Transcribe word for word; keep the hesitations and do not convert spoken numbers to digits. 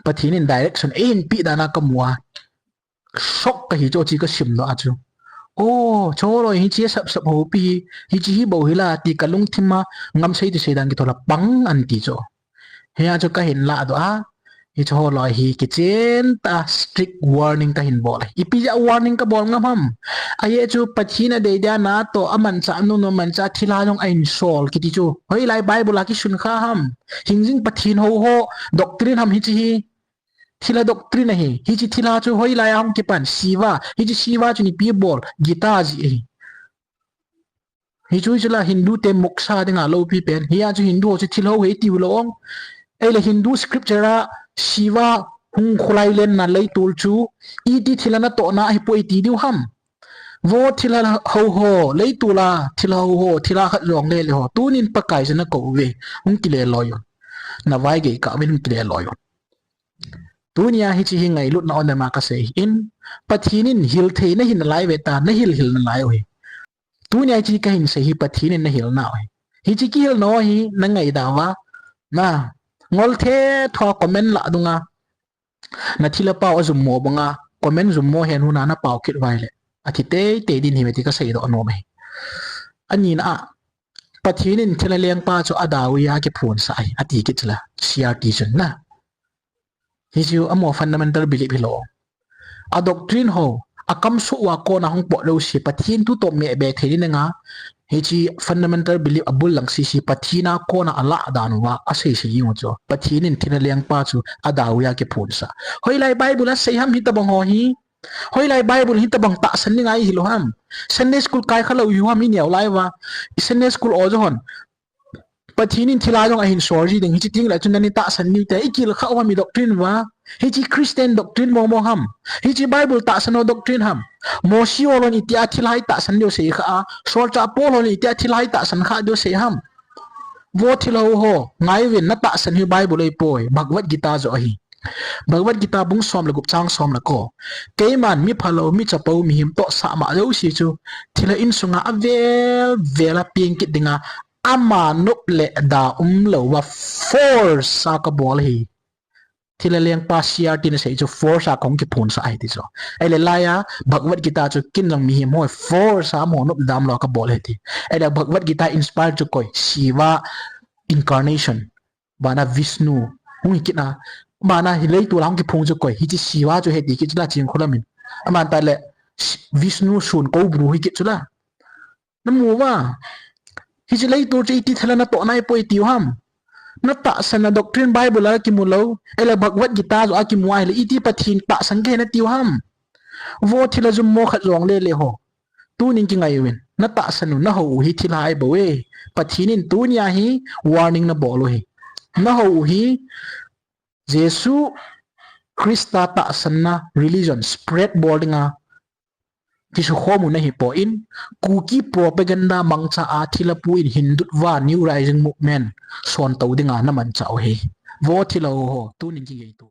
Pathen in direction eihin peh dan a kamu a. Shock kahi chu, hiche kasimdoh a chu. O, cholo, hiche sap sap houpi hi, hiche hi bou hila ti kalungthim a, ngamsei thusei dan kithol a pang ahi ti chu. Hia chu kahin lahdoh a, hiche ho loi hi kichen tah a strict warning kahin bol ahi. Ipi jeh a warning kabol ngam ham? Ajeh chu Pathen adei dia natoh amanchah nunu manchah thilha jong ahin sol kiti chu hoilai Bible a kisun kha ham? Hingjing Pathen hou ho doctrine ham hiche hi? Thilha doctrine ahi. Hiche thilha chu hoilai a hung kipan? Shiva. Hiche Shiva chu ipi bol? Gita jeh ahi. Hichu hichu la Hindu te moksha dinga loupi pen. Hia chu Hindu ho chu thilha hou ahi tiu lou ong. Ahile Hindu scripture a Shiva hung kholai lenna leitol chu iti thilha natohna ahipoi ti diu ham? Vo thilha hou ho, leitol a thilha hou ho, thilha khat jong lele ho, tunin Pakai chu nakou uve, hung kile loi un. Navaigei kah uvin hung kile loi un. Tunia hiche hi ngailutna on dema kasei in, Pathen in hilthei nahi nalai ve ta, nahil hil nalai u hi. Tunia hiche kahin sei hi Pathen in nahil nau hi. Hiche kihilna hi nangaidam uva, na ngol thethoa comment lah dunga, nathilha pao ajummo banga comment jummo hen huna napao kit uva ahile, athi teitei ding ahi ti kaseidoh nom ahi. Anina a, Pathen in thilha lengpa chu adau a kiphonsah ahi, ati kit chula, C R T chun na. Hichu amaho fundamental belief hilou. A doctrine ho, akamsoh uva kona hung pot jouse, Pathen thu toh meh be thei ding anga, hiche fundamental belief abul lang sese, Pathen a kona alah dan uva asei sei jing u chu. Pathen in thilha lengpa chu adau a kiphonsah. Hoilai Bible a sei ham hitobang ho hi? Hoilai Bible hitobang tahsan dinga ihil u ham? Sunday school kai khalou ihiu ham ineo lai uva? Sunday school o jo hon, Pathen in thilha jong ahin sol ji ding, hiche tengle chun nani tahsan niu te, ikil kha u ham i doctrine uva? Hiche Christian doctrine momo ham? Hiche Bible tahsan ho doctrine ham? Mosi holon itia thilha itahsan diu sei kha a, Solchah Paul holon itia thilha itahsan kha diu sei ham? Vo thilha hou ho, ngai uvin, natahsan hi Bible ahipoi, Bhagavad Gita joh ahi. Bhagavad Gita bung som le gup chang som le ko. Keiman mi phalou, mi chapou, mihem toh sahma jouse chu thilha insunga avel vel a peng kit dinga, ama nop le da umlouva force a kabol ahi. Thilha lengpa C R T in asei chu force a kahung kiphonsah ahi ti chu. Ahile laiya Bhagavad Gita chu ken jong mihem ho force a amaho nop le da umlouva kabol ahi ti. Ahile Bhagavad Gita inspire chu koi? Shiva incarnation. Bana Vishnu hung hi kit na, bana hi leitol a hung kiphong chu koi? Hiche Shiva chu ahi ti kit chula Chingkholam in. Aman tale Vishnu sun Koubru hi kit chula. Namu uva? Hiche leitol chu iti thilha natohna ahipoi tiu ham? Natahsan na doctrine Bible a kimu lou, ahile Bhagavad Gita joh a kimu ahile iti Pathen tahsan kahi natiu ham? Vo thilha jummo khat jong lele ho, tunin kingai uvin, natahsan u, nahou u hi thilha ahibouve. Pathen in tunia hi warning nabol u hi. Nahou u hi Jesu Christa tahsanna religion spread bol dinga kisukhom u nahipoi, Kuki propaganda mangcha a thilha pu in Hindutva New Rising Movement sontou dinga namanchah u hi. Vo thilha hou ho, tunin kingaitu.